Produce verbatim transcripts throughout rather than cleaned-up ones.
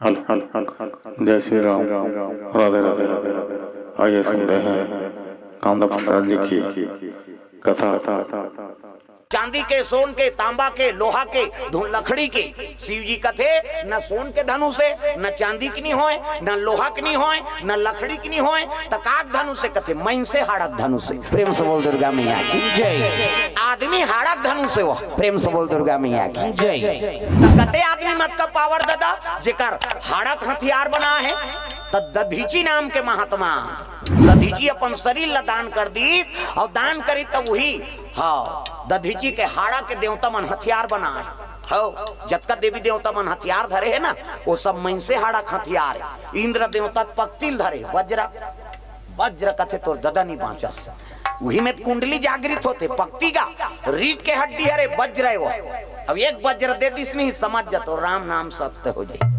Hello, hello, hello, hello. जय श्री राम। राधे राधे। आइए सुनते हैं कांदा प्रसाद जी की कथा। चांदी के, सोन के, तांबा के, लोहा के, धु-, लकड़ी के। शिव जी कथे, न सोन के धनुष हे, न चांदी के नी होय, न लोहा के नी होय, न लकड़ी के नी होय, त काक धनुष हे? कथे, मइनसे हाड़क धनुष हे। प्रेम से बोल दुर्गा मैया की जय। आदमी हाड़क धनुष हे वो। प्रेम से बोल दुर्गा मैया की जय। त कते आदमी म अतका पावर ददा, जेकर हाड़क हथियार बना हे। त दधीची नाम के महात्मा, दधीची अपन शरीर ला दान कर दी, अउ दान करी त उही, हाँ, दधीची के हाड़ा के देवता मन हथियार बनाए। हव, जतका देवी देवता मन हथियार धरे हे ना, वो सब मइनसे हाड़ा के हथियार हे। इंद्र देवता के पकती ल धरे, वज्र, वज्र कथे तोर ददा नी बाँचस। उही में कुंडली जागृत होथे, पकती गा, रीढ़ के हड्डी हरे, वज्र हे वो। अब एक वज्र दे दिस नहीं, समझ जा तोर राम नाम सत्य हो जाई।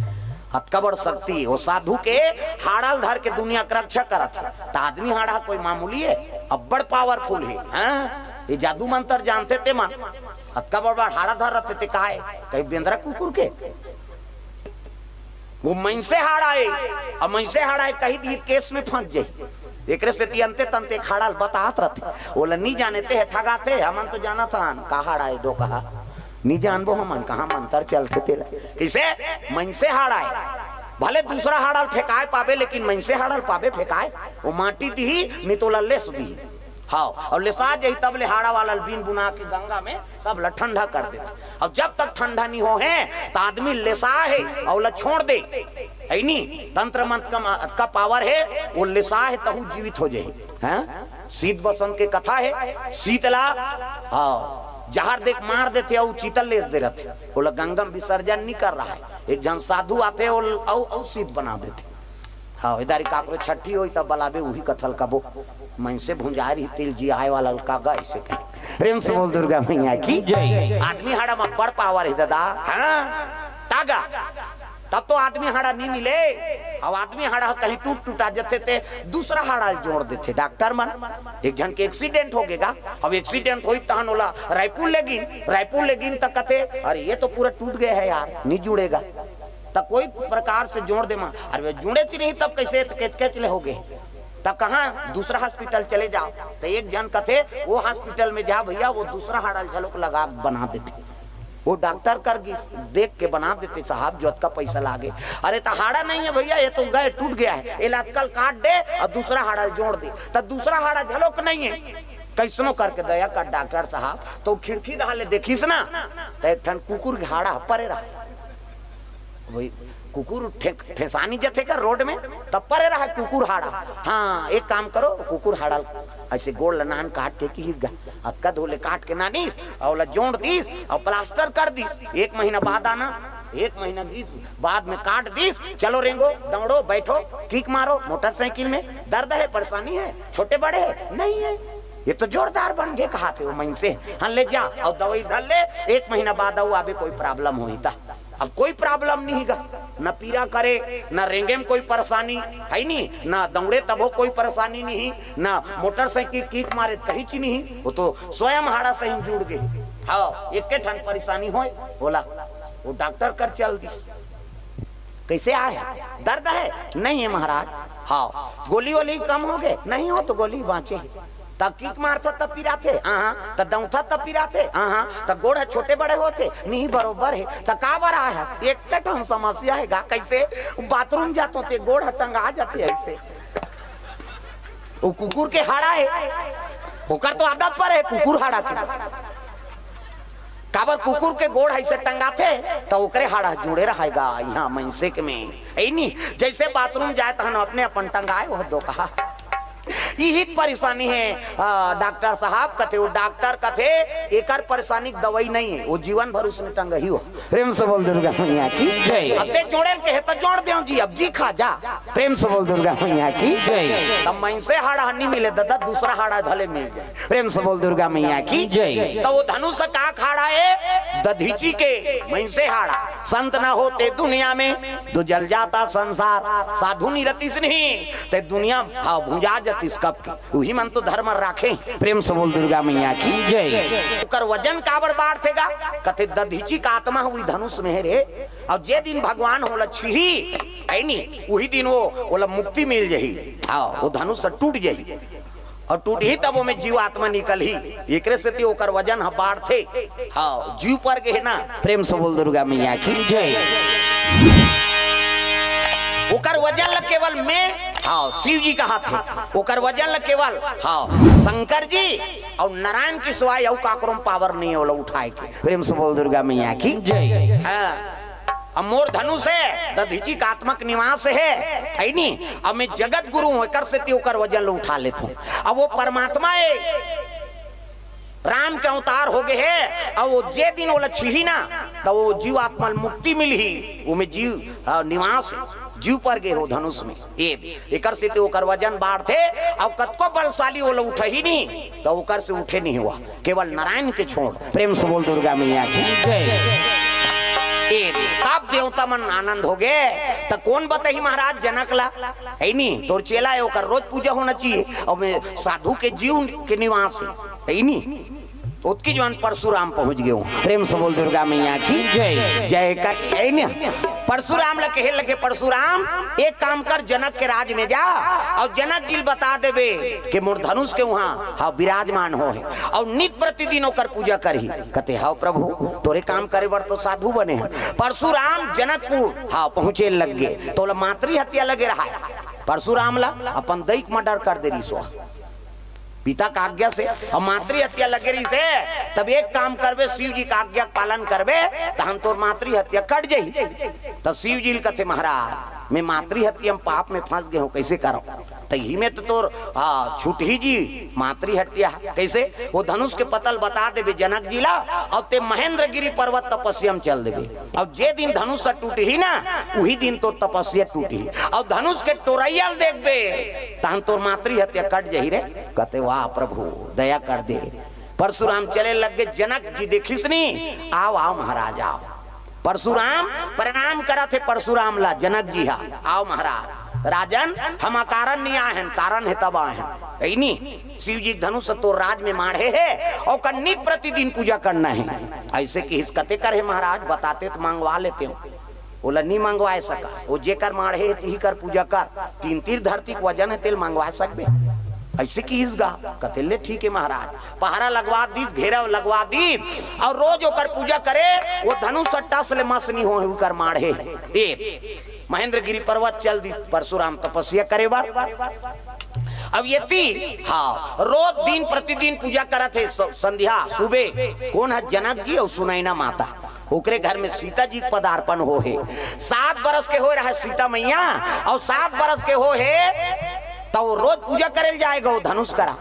अतका बड़ शक्ति, वो साधु के हाड़ा ल धर के दुनिया के रक्षा करत हे। त आदमी हाड़ा कोई मामूली हे, अब्बड़ पावरफुल हे। हाँ, ये जादू मंत्र जानथे ते मन। अतका बड़ बड़ हाड़ा धर रथे ते का हे? कहीं बेंदरा कुकुर के? वो मइनसे हाड़ा हे, अब मइनसे हाड़ा हे कही दी त केस में फंस जाई। एकरे सेती अंते तंते हाड़ा ल बतात रथे। ओला नी जाने ते हे ठगाथे, हमन तो जानत हन का हाड़ा हे, दो कहा। नी जानबो हमन कहाँ मंत्र चलथे तेला। कइसे? मइनसे हाड़ा हे। भले दूसरा हाड़ा ल फेंकाय पाबे, लेकिन मइनसे हाड़ा ल पाबे फेंकाय? वो माटी दिही, नी तो ओला लेस दिही। हाँ, अउ लेसा जाही तब ले हाड़ा वाला ल बीन बुना के गंगा में सब ला ठंडा कर देथे। अब जब तक ठंडा नी हो हे, त आदमी लेसा हे अउ ला छोड़ दे। हे नी? तंत्र मंत्र का मा-, का पावर हे, वो लेसा हे तहू जीवित हो जाही। हैं? शीत बसंत के कथा हे, शीत ला, हाँ, जहर देख मार देथे अउ चीतल लेस दे रथे। ओला गंगा में विसर्जन नी कर रहा हे। एक झन साधु आथे, ओ, अउ, अउ शीत बना देथे। हाँ, इधर काकरो छठी होई तब बलाबे उही कथा ल कबो। मइनसे भुंजाय रही तेल जी आय वाला ल का गा ऐसे कहे। प्रेम से बोल दुर्गा मैया की जय। आदमी हाड़ा म बड़ पावर हे दादा। हाँ, तागा। तब तो आदमी हाड़ा नी मिले। अब आदमी हाड़ा कहीं टूट टुटा जथे ते दूसरा हाड़ा ल जोड़ देथे डॉक्टर मन। एक झन के एक्सीडेंट हो गेगा। अब एक्सीडेंट होई तहन ओला रायपुर ले गिन, रायपुर ले गिन त कथे, "अरे ये तो पूरा टूट गया है यार, नी जुड़ेगा।" त कोई प्रकार से जोड़ दे मा, अरे वे जुड़े च नहीं तब कैसे त केच केच ले हो गए? त कहाँ दूसरा हॉस्पिटल चले जाओ। त एक झन कथे, "वो हॉस्पिटल में जा भैया, वो दूसरा हाड़ा ल झलोक लगा बना देथे।" वो डॉक्टर कर गिस, देख के बना देथे साहब, जो अतका पैसा लागे। "अरे त हाड़ा नहीं है भैया, ये तो गए, टूट गया है, एला अतका ल काट दे अउ दूसरा हाड़ा ल जोड़ दे।" त दूसरा हाड़ा झलोक नहीं है। कैसनो करके दया कर डॉक्टर साहब, त खिड़की डहर ले देखिस ना, त एक ठन कुकुर के हाड़ा परे रहा। वही कुकुर ठे-, ठेसानी जथे का रोड में, तब परे रहा कुकुर हाड़ा। हाँ, एक काम करो, कुकुर हाड़ा ऐसे गोड़ ल नान काट के किहिस गा, अतका धूर ले काट के नानिस, अउ ओला जोड़ दिस, अउ प्लास्टर कर दिस। एक महीना बाद आना, एक महीना बीस बाद में काट दिस, चलो रेंगो, दौड़ो, बैठो, किक मारो मोटरसाइकिल में, दर्द है, परेशानी है, छोटे बड़े है, नहीं है, ये तो जोरदार बन के कहा थे वो मइनसे। हाँ, ले जा, अउ दवाई धर ले, एक महीना बाद अउ आबे कोई प्रॉब्लम होई त। अब कोई प्रॉब्लम नहीं गा, न पीरा करे, न रेंगे में कोई परेशानी है नी, न दौड़े तभो कोई परेशानी नहीं, न मोटरसाइकिल किक मारे कहीं ची नहीं, वो तो स्वयं हाड़ा सही जुड़ गए। हाँ, एक ठन परेशानी होय, बोला, वो डॉक्टर कर चल दिस। कैसे आए हैं? दर्द है? नहीं है महाराज। हाँ, गोली वोली कम हो गए? नहीं हो तो गोली बाँचे। त किक मारथा त पिराथे, हाँ, त दौंथा त पिराथे, हाँ, त गोड़ ह छोटे बड़े होथे, नहीं बरोबर है, त का बर आए है? एक ठन समस्या है गा, कैसे? बाथरूम जातो ते गोड़ ह टंगा जाथे ऐसे। वो कुकुर के हाड़ा है, ओकर तो आदत पर है कुकुर हाड़ा के। काबर कुकुर के गोड़ ऐसे टंगाथे, त ओकरे हाड़ा जुड़े रहेगा यहाँ मनसेक में। ऐ नी, जैसे बाथरूम जाए तहन अपने अपन टंगाए, वो दो कहा। यही परेशानी है, आ, डॉक्टर साहब कथे, वो डॉक्टर कथे, एकर परेशानी के दवाई नहीं है, वो जीवन भर उसने टंगही हो। प्रेम से बोल दुर्गा मैया की जय। अब ते जोड़े ल कहे त जोड़ देव जी, अब जी खा जा। प्रेम से बोल दुर्गा मैया की जय। तब मनसे हाड़ा नहीं मिले दादा, दूसरा हाड़ा भले मिल जाए। प्रेम से बोल दुर्गा मैया की जय। तो वो धनुष का खाड़ा है? दधीची के मनसे हाड़ा। संत न होते दुनिया में तो जल जाता संसार। साधु नी रतिस नहीं ते दुनिया भाव भुंजा जतिस। उही मन तो धर्म राखे। प्रेम से बोल दुर्गा मैया की जय। ओकर वजन काबर बाढ़थे गा? कथे दधीचि के आत्मा ह उही धनुष में हे रे। अउ जे दिन भगवान ओला छीही, हे नी, उही दिन वो, ओला मुक्ति मिल जही। हाँ, वो धनुष ह टूट जही। अउ टूटही तब ओमे जीव आत्मा निकलही। एकरे सेती ओकर वजन ह बाढ़थे। हाँ, जीव पर गे हे ना। प्रेम से बोल दुर्गा मैया की जय। ओकर वजन ल केवल मैं, हाँ, शिव जी कहत हे। ओकर वजन ल केवल, हाँ, शंकर जी अउ नारायण के सिवाय अउ काकरो म पावर नइ हे ओला उठाए के। प्रेम से बोल दुर्गा मैया की जय। हाँ। अब मोर धनुष हे, दधीचि के आत्मा के निवास हे, हे नी? अब मैं जगत गुरु हूँ, एकर सेती ओकर वजन ल उठा लेथों। अब वो परमात्मा हे, राम के अवतार हो गे हे, अउ वो जे दिन ओला छीही ना, त वो जीव आत्मा ल मुक्ति मिलही, ओमे जीव, अ, निवास हे, जीव पर गे हे वो धनुष में। ए, एकर सेती ओकर वजन बाढ़थे, अउ कतको बलशाली ओला उठही नी, त ओकर से उठे नइ हे वो। केवल नारायण के छोड़। प्रेम से बोल दुर्गा मैया की जय। ए, तब देवता मन आनंद हो गे। त कोन बताही महाराज जनक ला? हे नी, तोर चेला हे, ओकर रोज पूजा होना चाहिए। अउ मैं साधु के जीव के निवास हे, हे नी? ओतकी जोन परशुराम पहुंच गे हो। प्रेम से बोल दुर्गा मैया की जय। जय का, हे नी? परशुराम ला कहे लगे, "परशुराम, एक काम कर, जनक के राज में जा अउ जनक जी ल बता देबे कि मोर धनुष के उहाँ, हाँ, विराजमान हो हे अउ नित प्रतिदिन ओकर पूजा करही।" कथे, "हव प्रभु, तोरे काम करे बर तो साधु बने हन।" परशुराम जनकपुर, हाँ, पहुँचे लग गे, त ओला मातृ हत्या लगे रहा हे। परशुराम ला अपन दई के मर्डर कर दे रिहिस हे पिता के आज्ञा से, अउ मातृ हत्या लगे रहिसे, तब एक काम करबे, शिव जी के आज्ञा के पालन करबे, तहन तोर मातृ हत्या कट जही। त शिव जी ल कथे, "महाराज, मैं मातृ हत्या म पाप में फंस गे हों, कइसे करंव?" त इही में तो तोर, आ, छूटही जी मातृ हत्या। कइसे? वो धनुष के पता ल बता देबे जनक जी ला, अउ ते महेंद्रगिरी पर्वत तपस्या म चल देबे। अउ जे दिन धनुष ह टूटही ना, उही दिन तोर तपस्या टूटही। अउ धनुष के टोरइया ल देखबे, तहन तोर मातृ हत्या कट जही रे। कथे, "वाह प्रभु, दया कर दे।" परशुराम चले लग गे, जनक जी देखिस नी, "आव, आव महाराज, आव।" परशुराम प्रणाम करत हे परशुराम ला, जनक जी हा, "आव महाराज।" "राजन, हम अकारण नइ आए हन, कारण हे तब आए हन।" हे नी, शिव जी के धनुष तोर राज में माढ़े हे, ओकर नित प्रतिदिन पूजा करना हे। अइसे किहिस, "कते कर हे महाराज, बताते त मंगवा लेतेंव।" ओला नी मंगवाए सकस, वो जेकर माढ़े हे तिही कर पूजा कर, तीन तीर धरती के वजन हे, तेला मंगवा सकबे? अइसे किहिस गा। कथे, "ले ठीक हे महाराज।" पहरा लगवा दीस, घेरा लगवा दीस, अउ रोज ओकर पूजा करे, वो धनुष ह टस ले मस नी होय, ओकर माढ़े हे। ए, महेंद्रगिरी पर्वत चल दीस परशुराम तपस्या करे बर। अब एती, हाँ, रोज दिन प्रतिदिन पूजा करत हे, स-, संध्या, सुबह, कोन ह? जनक जी अउ सुनैना माता। ओकरे घर में सीता जी के पदार्पण हो हे। सात बरस के होय रहा सीता मैया, अउ सात बरस के हो हे, त वो रोज पूजा करे ल जाय गा वो धनुष करा।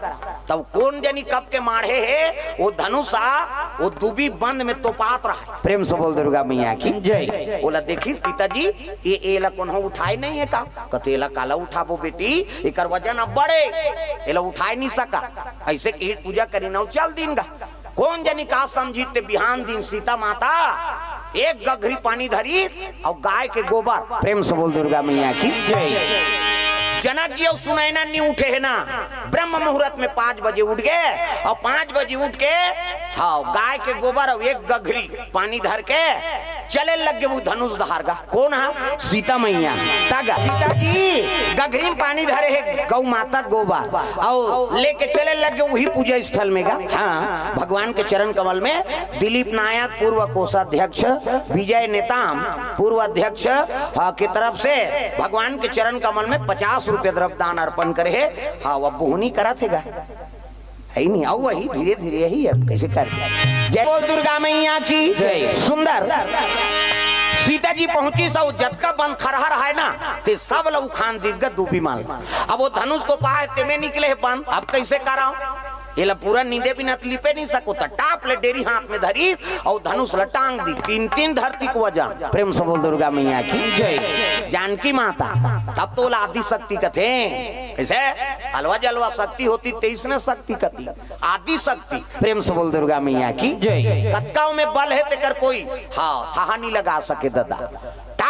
तब कोन जनी कब के माढ़े हे, वो धनुष आ, वो दूबी बंद में तोपात रहा। प्रेम से बोल दुर्गा मैया की जय। ओला देखिस पिताजी, "ये, एला कोनो उठाय नइ हे का?" कथे, "एला काला उठाबो बेटी, एकर वजन अब्बड़ हे, एला उठाय नइ सका।" अइसे किहिस पूजा करिन अउ चल दीन गा। कोन जनी का समझिस ते बिहान दिन सीता माता एक गघरी पानी धरिस अउ गाय के गोबर। प्रेम से बोल दुर्गा मैया की जय। जनक जी अउ सुनैना नी उठे हे ना, ब्रह्म मुहूर्त में पाँच बजे उठ गे अउ पाँच बजे उठ के, हाँ, गाय के गोबर अउ एक गघरी पानी धर के चले लग गे वो धनुष धार गा। कोन हा? सीता मैया। त गा सीता जी गघरी में पानी धरे हे, गौ माता गोबर, अउ लेके चले लग गे उही पूजा स्थल में गा। हाँ, भगवान के चरण कमल में दिलीप नायक, पूर्व कोषाध्यक्ष, विजय नेताम, पूर्व अध्यक्ष, हाँ, के तरफ से भगवान के चरण कमल में पचास रुपया द्रव्य दान अर्पण करे हे। हाँ, वो बोहनी करत हे गा। हे नी, अउ वही धीरे धीरे ही अब कइसे कर। जय बोल दुर्गा मैया की जय। सुंदर सीता जी पहुंचिस अउ जतका बन खरहा हे ना, ते सब ल उखान दीस गा दूबी मन। अब वो धनुष तो पाए, तेमे निकले हे बन, अब कइसे करंव? एला पूरा नींदे बिना त लिपे नइ सकों, त टाप ले डेरी हाथ में धरिस अउ धनुष ल टांग दीस, तीन तीन धरती के वजन। प्रेम से बोल दुर्गा मैया की जय। जानकी माता, तब तो ओला आदि शक्ति कथे। कइसे? अलवा जलवा शक्ति होतिस, तइसने शक्ति कतिस। आदि शक्ति। प्रेम से बोल दुर्गा मैया की जय। कतका ओमे बल हे तेकर कोई, हाँ, थाहा नइ लगा सके ददा।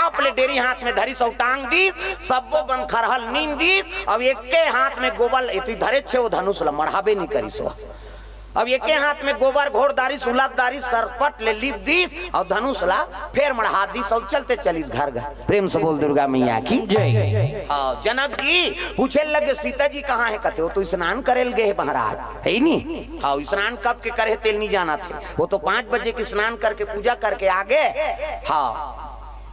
अपने डेरी हाथ में धरिस अउ टांग दीस, सब्बो बन खरहल नींद दीस, अउ एके हाथ में गोबर एती धरे छे, वो धनुष ल मढ़ाबे नहीं करिस हो। अब एके हाथ में गोबर घोर दारिस, उलद दारिस, सरपट ले लीप दीस अउ धनुष ला फेर मढ़ा दीस अउ चलते चलिस घर घर। प्रेम से बोल दुर्गा मैया की जय। हाँ, जनक जी पूछे लगे, सीता जी कहाँ है? कथे, वो तो स्नान करे ल गे है महाराज, है ही नहीं। हाँ, स्नान कब के करे तेल नहीं जाना थे, वो तो पाँच बजे के स्नान करके पूजा करके आ गे। हाँ,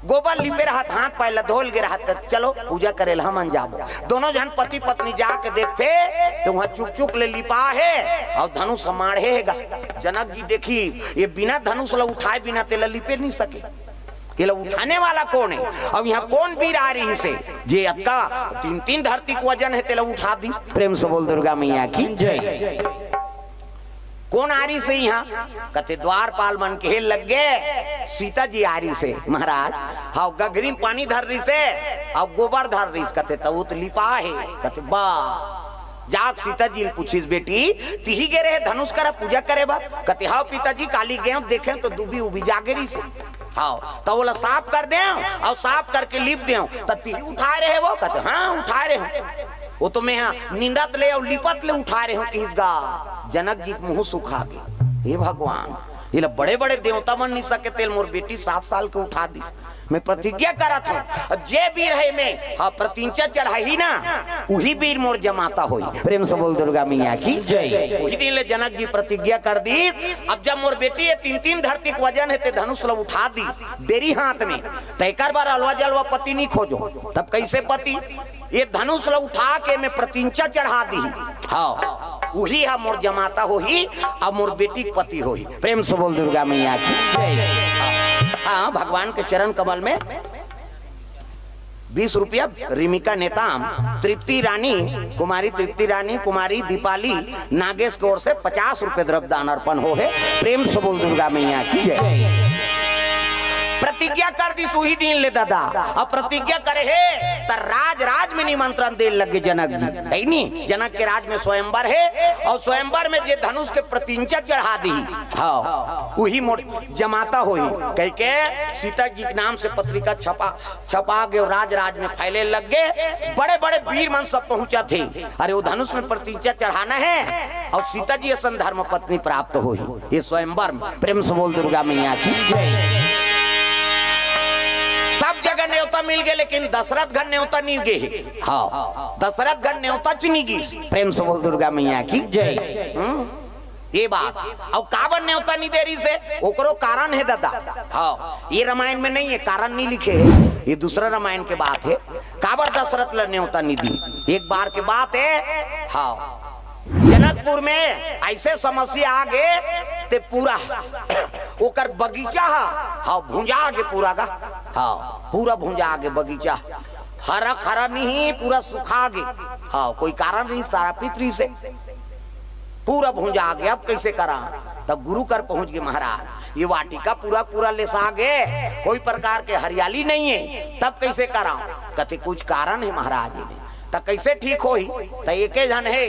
गोबर लिपे रहत, हाथ पैर ला धोल गे रहत, त चलो पूजा करे ला हमन जाबो। दोनों झन पति पत्नी जाके देखथे, तो वहाँ चुक चुक ले लिपा है अउ धनुष माढ़े हे गा। जनक जी देखी, ये बिना धनुष ला उठाए बिना तेला लिपे नहीं सके। तेला उठाने वाला कौन है? अब यहाँ कौन वीर आ रही से, जे अतका तीन तीन धरती के वजन है, तेला उठा दीस। प्रेम से बोल दुर्गा मैया की जय। कौन आ रही से यहाँ? कथे, द्वारपाल मन के लग गए, सीता जी आ रही से महाराज। हाँ, गगरी में पानी धर रही से, अउ गोबर धर रही से। कथे, तउ तो लिपा है। कथे, बा। जाक सीता जी ल पूछिस, बेटी, तिही गे रहे धनुष करा पूजा करे बर? कथे, हाँ पिताजी, काली गेहूं देखे तो दूबी उबी जागे रही से। हाँ, तो बोला, साफ कर दे अउ साफ करके लिप दे, तब तिही उठाए रहे वो? कथे, हाँ, उठाए रहे। वो तो मैं हाँ निंदत ले अउ लिपत ले उठाए रहे हूँ, किहिस गा। जनक जी के मुंह सुखा गे। हे भगवान, ये ला बड़े बड़े देवता मन नहीं सके, तेल मोर बेटी सात साल के उठा दिस। मैं प्रतिज्ञा करत हूँ, अब जे वीर है मैं, हाँ, प्रतिंचा चढ़ाही ना, उही वीर मोर जमाता होई। प्रेम से बोल दुर्गा मैया की जय। उही दिन ले जनक जी प्रतिज्ञा कर दी, अब जब मोर बेटी ये तीन तीन धरती के वजन है, ते धनुष ला उठा दी डेरी हाथ में, त एकर बर अलवा जलवा पति नहीं खोजो। तब कैसे पति? ये धनुष ला उठा के मैं प्रतिंचा चढ़ा दी। हाँ, उही हा मोर जमाता होही, अब मोर बेटी के पति होही। प्रेम से बोल दुर्गा मैया की जय। हाँ, भगवान के चरण कमल में बीस रुपया रिमिका नेताम, तृप्ति रानी, कुमारी तृप्ति रानी, कुमारी दीपाली नागेश की ओर से पचास रुपये द्रव्य दान अर्पण हो है। प्रेम से बोल दुर्गा मैया की जय। प्रतिज्ञा कर दी उही दिन ले दादा, अब प्रतिज्ञा करे है, त राज राज में निमंत्रण दे लगे जनक जी, है नी? जनक के राज में स्वयंवर है, अउ स्वयंवर में जे धनुष के प्रतिंचा चढ़ा दी, हाँ, उही मोर जमाता होई, कह के सीता जी के नाम से पत्रिका छपा, छपा गे, राज राज में फैले लग गे। बड़े बड़े वीर मन सब पहुंचा थे, अरे वो धनुष में प्रतिंचा चढ़ाना है अउ सीता जी असन धर्म पत्नी प्राप्त होही, ये स्वयंवर में। प्रेम से बोल दुर्गा मैया की जय। सब जगह न्योता मिल गे, लेकिन दशरथ घर न्योता नहीं गे। हाँ, दशरथ घर न्योता च नहीं गिस। प्रेम से बोल दुर्गा मैया की जय। हम्म, ये बात। अउ काबर न्योता नहीं दे रही से, ओकरो कारण है दादा। हाँ, ये रामायण में नहीं है, कारण नहीं लिखे है, ये दूसरा रामायण के बात है। काबर दशरथ ला न्योता नहीं दी, एक बार के बात है। हाँ, जनकपुर में ऐसे समस्या आ गे, ते पूरा ओकर बगीचा हा, हाँ, भुंजा गे पूरा का। हाँ, पूरा भुंजा गे बगीचा, हरा खरा नहीं, पूरा सुखा गे। हाँ, कोई कारण नहीं, सारा पितरी से पूरा भुंजा गे। अब कैसे करा? तब गुरु कर पहुंच गे, महाराज, ये वाटिका पूरा पूरा लेसा गे, कोई प्रकार के हरियाली नहीं है, तब कैसे करा? कथे, कुछ कारण है महाराज, ये में। त कैसे ठीक होही? त एके झन हे,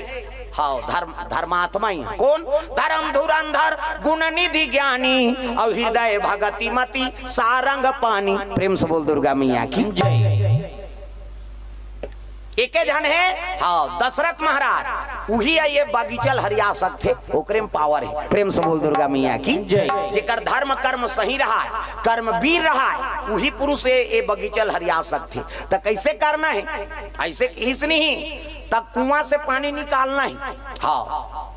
हाँ, धर्म, धर्मात्मा ही। कौन? धर्म धुरंधर गुण निधि ज्ञानी, अउ हृदय भगति मति सारंग पानी। प्रेम से बोल दुर्गा मैया की जय। एके झन हे, हाँ, दशरथ महाराज, उही ये बगीचा ल हरिया सकथे, ओकरे में पावर है। प्रेम से बोल दुर्गा मैया की जय। जेकर धर्म कर्म सही रहा है, कर्म वीर रहा है, उही पुरुष ये, ये बगीचा ल हरिया सकथे। त कैसे करना है? ऐसे किहिस नहीं, त कुआं से पानी निकालना है। हाँ,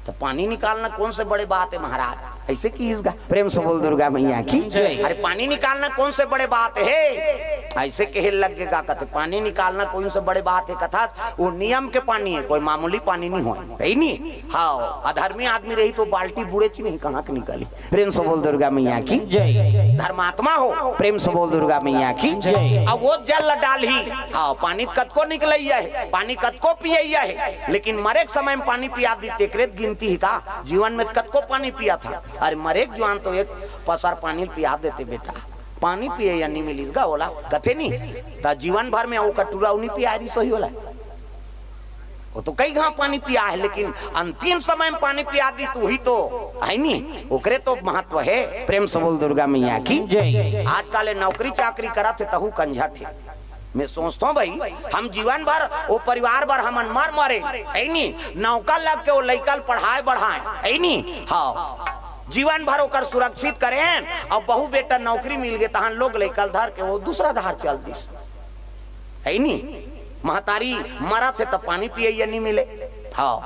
तो पानी निकालना कौन से बड़े बात है महाराज? ऐसे किहिस गा। प्रेम से बोल दुर्गा मैया की जय। अरे, पानी निकालना कौन से बड़े बात है? ऐसे कहे लग गे गा। कथे, पानी निकालना कौन से बड़े बात है? कथा, वो नियम के पानी है, कोई मामूली पानी नहीं हो, है नहीं। हाँ, अधर्मी आदमी रही तो बाल्टी बूड़े च नहीं, कहाँ के निकाली? प्रेम से बोल दुर्गा मैया की जय। धर्मात्मा हो, प्रेम से बोल दुर्गा मैया की जय। अब वो जल ल डालही, हाँ, पानी त कतको निकलैया है, पानी कतको पियैया है, लेकिन मरे के समय में पानी पिया दी, तेकरे त गिनती है का? जीवन में त कतको पानी पिया था, अरे मरे के जुआन तो एक पसर पानी पिया देते बेटा, पानी पिए या नहीं मिलिस गा ओला, कथे नहीं, त जीवन भर में वो कटुरा नहीं पिया रही, सही होला। वो तो कई घांव पानी पिया है, लेकिन अंतिम समय में पानी पिया दी तो वही तो है नी, ओकरे तो महत्व है। प्रेम से बोल दुर्गा मैया की। जय। आजकल ये नौकरी चाकरी करत है, तहू कंझट है। मैं सोचता हूँ भाई, हम जीवन भर वो परिवार भर हमन मर मरे, है नी, नौकर लग के वो लइका ल पढ़ाए बढ़ाए, है नी। हाँ, जीवन भर ओकर सुरक्षित करें, अब बहू बेटा नौकरी मिल गए, तहन लोग लइका ल धर के वो दूसरा धार चल दिस, है नी। महतारी मरत है त पानी पियैया नहीं मिले। हाँ,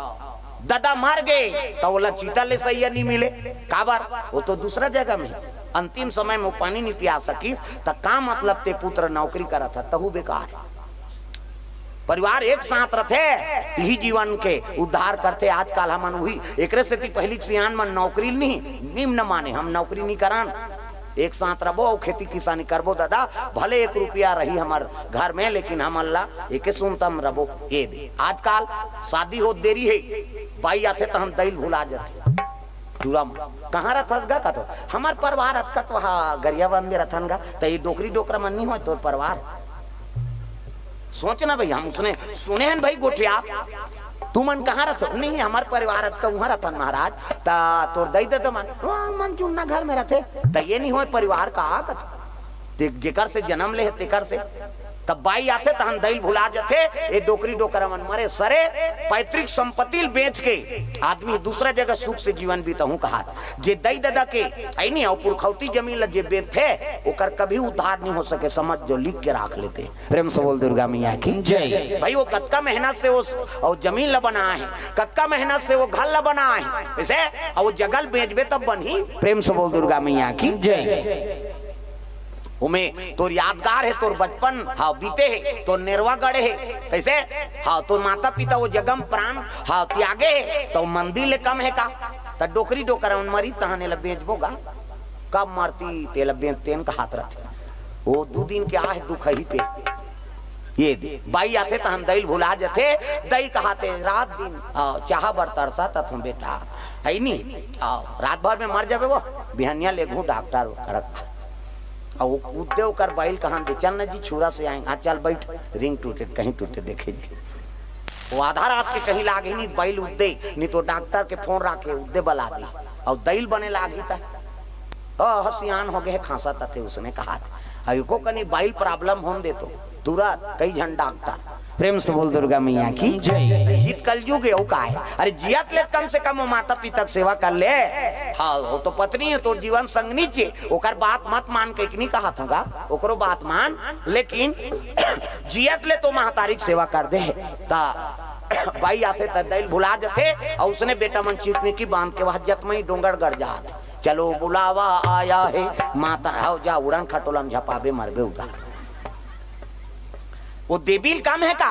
ददा मर गए त ओला चीता ले सैया नहीं मिले। काबर? वो तो दूसरा जगह में। अंतिम समय में वो पानी नहीं पिया सकिस, त का मतलब ते पुत्र नौकरी करत है, तहू बेकार है। परिवार एक साथ रथे, यही जीवन के उद्धार करथे। आजकल हमन वही, एकरे सेती पहिली के सियान मन नौकरी नहीं, निम्न माने, हम नौकरी नहीं करन, एक साथ रबो अउ खेती किसानी करबो दादा, भले एक रुपया रही हमर घर में, लेकिन हमन ला एके सुनता में रबो। ये दे आजकल शादी होत देरी है, बाई आथे त हम दई ल भुला जाथे। टूरा म कहाँ रथस गा? कथो हमर परिवार अतका तो हा गरियाबंद में रथन गा, त ये डोकरी डोकरा मन नहीं होय तोर परिवार। सोच ना भाई, हम सुने, सुने हन भाई गोठिया, तुमन कहाँ रथो? नहीं, हमर परिवार अतका उहाँ रथन महाराज, त तोर दई ददा मन, हाँ, मन जुन्ना घर में रथे, त ये नहीं होय परिवार का कथो। ते जेकर से जन्म ले हे, तेकर से। तब बाई आथे, तहन दई ल भुला जथे। ए डोकरी डोकरा मन मरे सरे, पैतृक संपत्ति ल बेच के आदमी दूसरा जगह सुख से जीवन बिताहूं कहात। जे दई ददा के, ऐनी अउ पुरखौती जमीन ल जे बेचथे, ओकर कभी उद्धार नहीं हो सके। समझ जो, लिख के राख लेते। प्रेम से बोल दुर्गा मैया की। जय। भाई, वो कतका मेहनत से वो, वो जमीन ल बनाए हे, कतका मेहनत से वो घर ल बनाए हे, ऐसे, अउ वो जगह ल बेचबे तब बनही। प्रेम से बोल दुर्गा मैया की। जय। ओमे तोर यादगार हे, तोर बचपन, हाँ, बीते हे, तोर नेरवा गड़े हे, कैसे? हाँ, तोर माता पिता वो जगह म प्राण, हाँ, त्यागे हे, त मंदिर ले कम हे का? त डोकरी डोकरा मन मरी, तहन एला बेचबो गा? कब मरती, तेला बेचतेन कहात रथे। वो दू दिन के आहे दुख ही ते। ये दे, बाई आथे, तहन दई ल भुला जथे, दई कहाते, "रात दिन, आ, चाहा बर तरसा तथों बेटा, है नी? आ, रात भर में मर जाबे वो, बिहनिया लेगहूं डॉक्टर करक।" आ, वो कूद दे, ओकर बाई ल कहन दे, "चल ना जी, छुरा से आएंगे।" "हाँ, चल बैठ, रिंग टूटे, कहीं टूटे, देखे जी।" वो आधा रात के कहीं लागे नहीं, बाई ल उद्दे, नहीं तो डॉक्टर के फोन राखे, उद्दे बला दी, अउ दई ल बने लागी त। "ओ, हसियान हो गए, खांसा तथे," उसने कहा। "अभी को कनी बाई ल प्रॉब्लम होन दे तो, तुरंत कई झन डॉक्टर।" प्रेम से बोल दुर्गा मैया की। जय। हित कलयुग हे, अउ का हे? अरे, जियत ले कम से कम वो माता पिता के सेवा कर ले। हाँ, वो तो पत्नी हे, तोर जीवन संगनी चे, ओकर बात मत मान के, इतनी कहा थोगा, ओकरो बात मान, लेकिन जियत ले तो महतारी के सेवा कर दे। ता बाई आथे त दई ल भुला जथे, अउ उसने बेटा मन चितनी की बांध के वह जतमई डोंगरगढ़ जात। "चलो बुलावा आया है, माता हव जा उड़न खटोला म झपाबे मरबे उधार।" वो देवी ल कम हे का?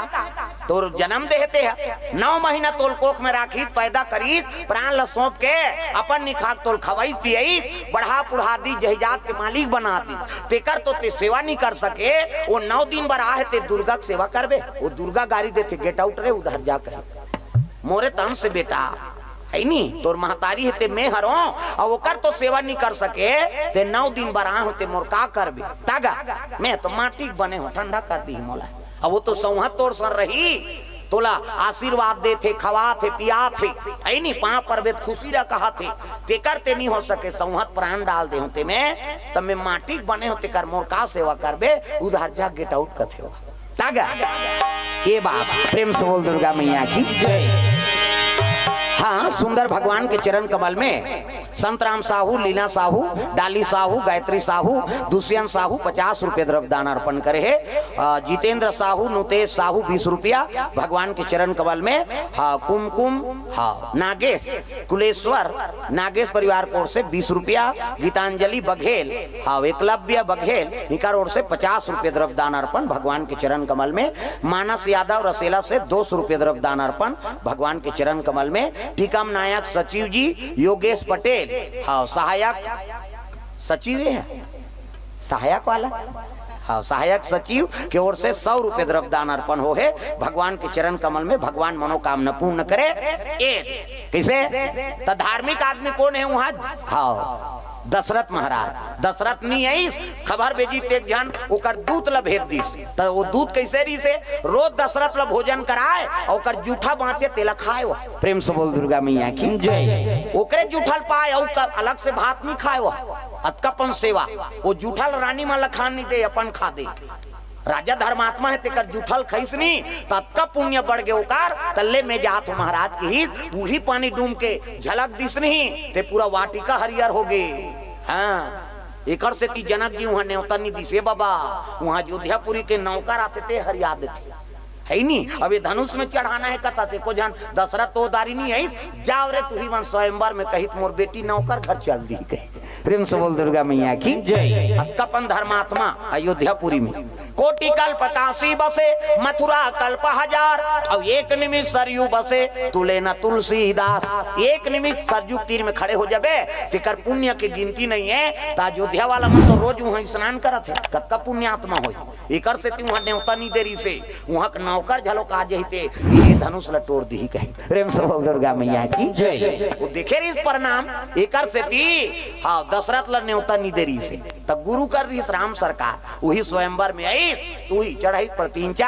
तोर जन्म देहे ते ह, नौ महीना तोल कोख में राखित, पैदा करित, प्राण ल सौंप के अपन निखाक तोल खवई पियई, बढ़ा पुढ़ा दी, जहिजात के मालिक बना दी, तेकर तो ते सेवा नहीं कर सके। वो नौ दिन बर आहे ते दुर्गा के सेवा करबे? वो दुर्गा गारी देथे, "गेट आउट रे, उधर जा," कहे, "मोरे तन से बेटा, है नी, तोर महतारी हे ते मैं हरों, अउ ओकर तो सेवा नहीं कर सके, ते नौ दिन बर आहे ते मोर का करबे? तागा, मैं तो माटी के बने हों, ठंडा कर दी मोला।" अब वो तो सौंहत तोर सर रही, तोला आशीर्वाद देथे, खवाथे, पियाथे, है नी, पांव परबे त खुशी रह कहाथे, तेकर ते नहीं हो सके, सौंहत प्राण डाल दे हों ते में, तब मैं माटी के बने हों, तेकर मोर का सेवा करबे, उधार जा, गेट आउट कथे हो। तागा, ये बात, प्रेम से बोल दुर्गा मैया की। जय। हाँ, सुंदर भगवान के चरण कमल में संतराम साहू, लीला साहू, डाली साहू, गायत्री साहू, दुष्यंत साहू पचास रुपये द्रव्य दान अर्पण करे हे। अ, जितेंद्र साहू, नुतेश साहू बीस रुपया भगवान के चरण कमल में। हाँ, कुमकुम, हाँ, नागेश, कुलेश्वर, नागेश परिवार की ओर से बीस रुपया, गीतांजलि बघेल, हाँ, एकलव्य बघेल, इनकर ओर से पचास रुपये द्रव्य दान अर्पण भगवान के चरण कमल में। मानस यादव रसेला से दो सौ रुपये द्रव्य दान अर्पण भगवान के चरण कमल में। टीकम नायक सचिव जी, योगेश पटेल, हाँ, सहायक सचिव हे, सहायक वाला, हाँ, सहायक सचिव के ओर से सौ रुपये द्रव्य दान अर्पण हो हे भगवान के चरण कमल में। भगवान मनोकामना पूर्ण करे। ए, कैसे? त धार्मिक आदमी कौन हे वहां? हाँ, दशरथ महाराज, दशरथ नी आइस, खबर भेजिस ते एक झन ओकर दूत ल भेज दिस। त वो दूत कइसे रहिसे? रोज दशरथ ल भोजन कराय अउ ओकर जूठा बाँचे तेला खाय वो। प्रेम से बोल दुर्गा मैया की जय। ओकरे जूठा ल पाय अउ क-, अलग से भात नी खाय वो। अतका पन सेवा। वो जूठा ल रानी मन ल खान नी दे, अपन खा दे। राजा धर्मात्मा हे, तेकर जूठा ल खइस नी, त अतका पुण्य बढ़ गे ओकर। त ले मैं जात हूँ महाराज, किहिस, उही पानी डूम के झलक दिस नी, ते पूरा वाटिका हरियर हो गे। हाँ, एकर सेती जनक जी उहाँ नेवता नी दिस। ए बाबा, उहाँ अयोध्यापुरी के नौकर आथे, ते हरिया देथे। हे नी? अब ये धनुष में चढ़ाना हे, कथा से को झन दशरथ तो दारी नी आइस, जाव रे तुही मन स्वयंवर में, कहित मोर बेटी नौकर घर चल दिही कहे। प्रेम से बोल दुर्गा मैया की जय। अतका पन धर्मात्मा अयोध्यापुरी में। कोटि कल्प काशी बसे, मथुरा कल्प हजार, अउ एक निमिष सरयू बसे, तुले न तुलसीदास। एक निमिष सरयू तीर में खड़े हो जाबे, तेकर पुण्य के गिनती नहीं हे। त अयोध्या वाला मन तो रोज उहाँ स्नान करत हे, कतका पुण्यात्मा होही। एकर सेती उहाँ नेवता नी दे रहिसे, उहाँ के नौकर झलो का जहिते, ये धनुष ल टोर दिही कहे। प्रेम से बोल दुर्गा मैया की जय। वो देखे रहिस परिणाम, एकर सेती, हाँ, दशरथ ल नेवता नी दे रहिसे। त गुरु कर रहिस राम सरकार, उही स्वयंवर में आइस, उही चढ़ाई प्रतींचा।